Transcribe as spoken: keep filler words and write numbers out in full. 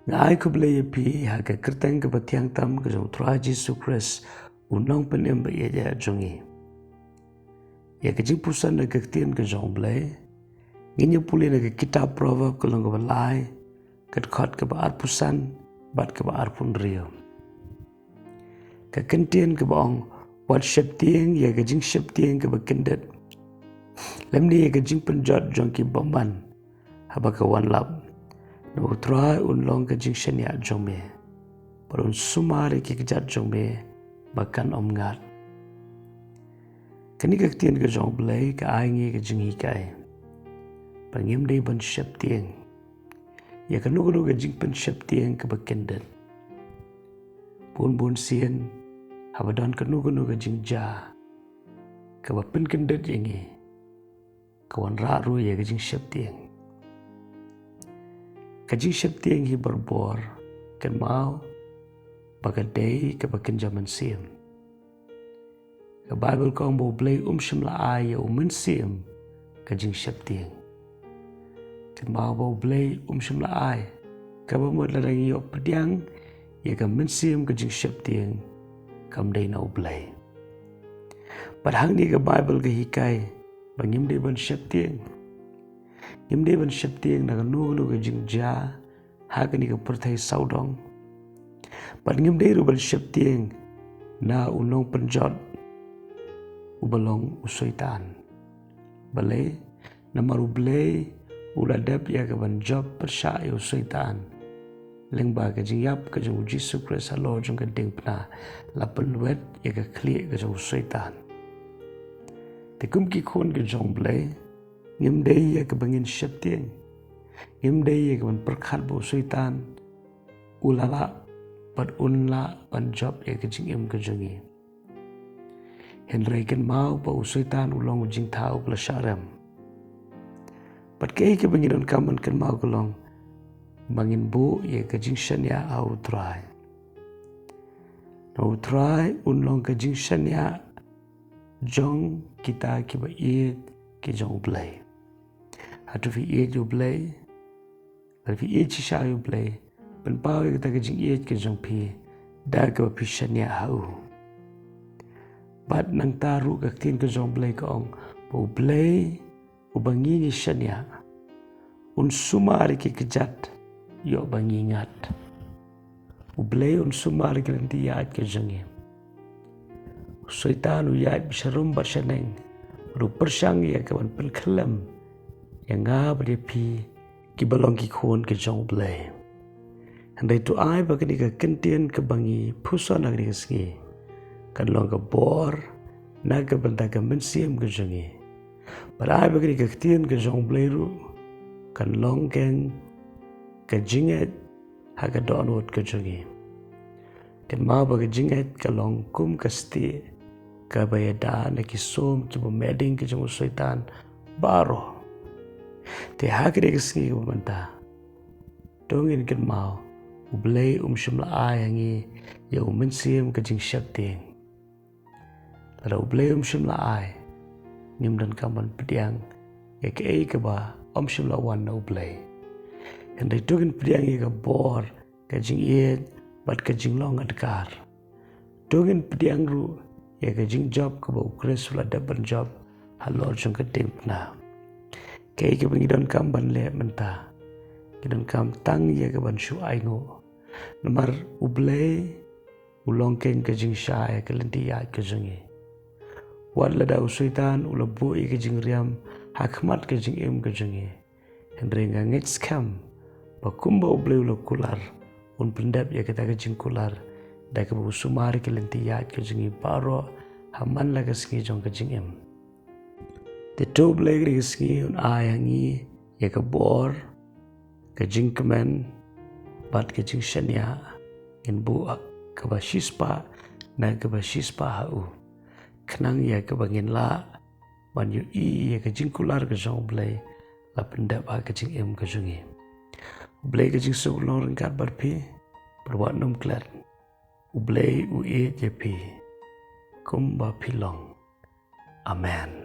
Nga ai khublei ïa phi ha ka kyrteng kaba thiang tam ka jong u Trai Jisu Khrist, u nongpynim ba ïeit jong ngi. Ïa ka jingpuson na ka ktien ka jong u Blei, ngin ïa pule na ka kitab Proverb ka lynnong kaba lai, ka dkhot kaba arphew san bad kaba arphew hynriew. Ka kyntien kaba ong, wat sheptieng ïa ka jingsheptieng kaba kyndit, lymne ïa ka jingpynjot jong ki bymman haba ka wan lap. Namar u Trai un long ka jingshaniah jong me, bad un sumar ïa ki kjat jong me ba kan ym ngat. Kane ka ktien ka jong u Blei ka ai ngi ka jinghikai ba ngim dei ban sheptieng ïa kano kano ka jingpynsheptieng kaba kyndit. Bun bun sien, haba don kano kano ka jingjia kaba pynkyndit ïa ngi, ka wanrah ruh ïa ka jingsheptieng. Ka jingsheptieng hi barabor, kynmaw ba ka dei kaba kynja mynsiem. Ka Baibl ka ong ba u Blei um shym la ai ïa u mynsiem ka jingsheptieng. Kynmaw ba u Blei um shym la ai, kaba mut lada ngi ïoh pdiang ïa ka mynsiem ka jingsheptieng, kam dei na u Blei. Bad hangne ka Baibl ka hikai ba ngim dei ban sheptieng. Ngim dei ban sheptieng na kano kano ka jingjia ha kane ka pyrthei sawdong. Bad ngim dei ruh ban sheptieng na u nongpynjot uba long u Soitan. Balei? Namar u Blei u la dep ïa ka ban jop pyrshah ïa u Soitan. Lyngba ka jingïap ka jong u Jisu Khrist halor jong ka diengphna, la pynwet ïa ka khlieh ka jong u Soitan. Te kum ki khun ka jong u Blei, ngim dei ïa ka ban ngin sheptieng. Ngim dei ïa ka ban pyrkhat ba u Soitan u la lah bad un lah ban jop ïa ka jingim ka jong ngi. Hynrei kynmaw ba u Soitan u long u jingthaw uba la shah rem. Bad kaei kaba ngi donkam ban kynmaw ka long ba ngin buh ïa ka jingshaniah ha u Trai. Na u Trai un long ka jingshaniah jong kita kiba ïeit ki jong u Blei. Hato phi ïeit ïa u Blei? Lada phi ïeit shisha ïa u Blei, pynpaw ïa kata ka jingïeit ka jong phi da kaba phi shaniah ha u. Bad nangta ruh ka ktien ka jong u Blei ka ong ba u Blei uba ngi ngi shaniah un sumar ïa ki kjat ïoh ba ngi ngat. U Blei un sumar ïa ki lynti ïaid ka jong ngi. U Soitan u ïaid ba sharum bad shaneng, bad u pyrshang ïa ka ban pynkhyllem ïa nga bad ïa phi kiba long ki khun ki jong u Blei. Hynrei to ai ba kane ka kyntien kaba ngi pyrshang ha kane ka sngi kan long ka bor na ka bynta ka mynsiem ka jong ngi. Bad ai ba kane ka ktien ka jong u Blei ruh kan long keng ka jingngeit ha ka dohnud ka jong ngi. Kynmaw ba ka jingngeit ka long kum ka stieh kaba ïada na ki sum kiba meh ding ki jong u Soitan baroh. Te ha kane ka sngi kaba mynta, to ngin kynmaw, u Blei um shym la ai ha ngi ïa u mynsiem ka jingsheptieng. Lada u Blei um shym la ai, ngim donkam ban pdiang ïa kaei kaba um shym la wan na u Blei. Hynrei to ngin pdiang ïa ka bor, ka jingïeit bad ka jinglong adkar. To ngin pdiang ruh ïa ka jingjop kaba u Khrist u la dep ban jop halor jong ka diengphna. Kaei kaba ngi donkam ban leh mynta, ngi donkam tang ïa ka ban shu ainguh. Namar u Blei u long keng ka jingshai ha ka lynti ïaid ka jong ngi. Wat lada u Soitan u la buh ïa ka jingriam ha khmat ka jingim ka jong ngi, hynrei nga ngeit skhem ba kumba u Blei u la kular, un pyndep ïa kata ka jingkular da kaba u sumar ïa ka lynti ïaid ka jong ngi baroh ha man la ka sngi jong ka jingim. Te to u Blei kane ka sngi un ai ha ngi ïa ka bor, ka jingkmen bad ka jingshaniah, ngin buh kaba shispah na kaba shispah ha u, khnang ïa kaba ngin lah ban ïohi ïa ka jingkular ka jong u Blei la pyndep ha ka jingim ka jong ngi. U Blei ka jingsuk long ryngkat bad phi, bad wat nym klet. U Blei u ïeit ïa phi kumba phi long. Amen.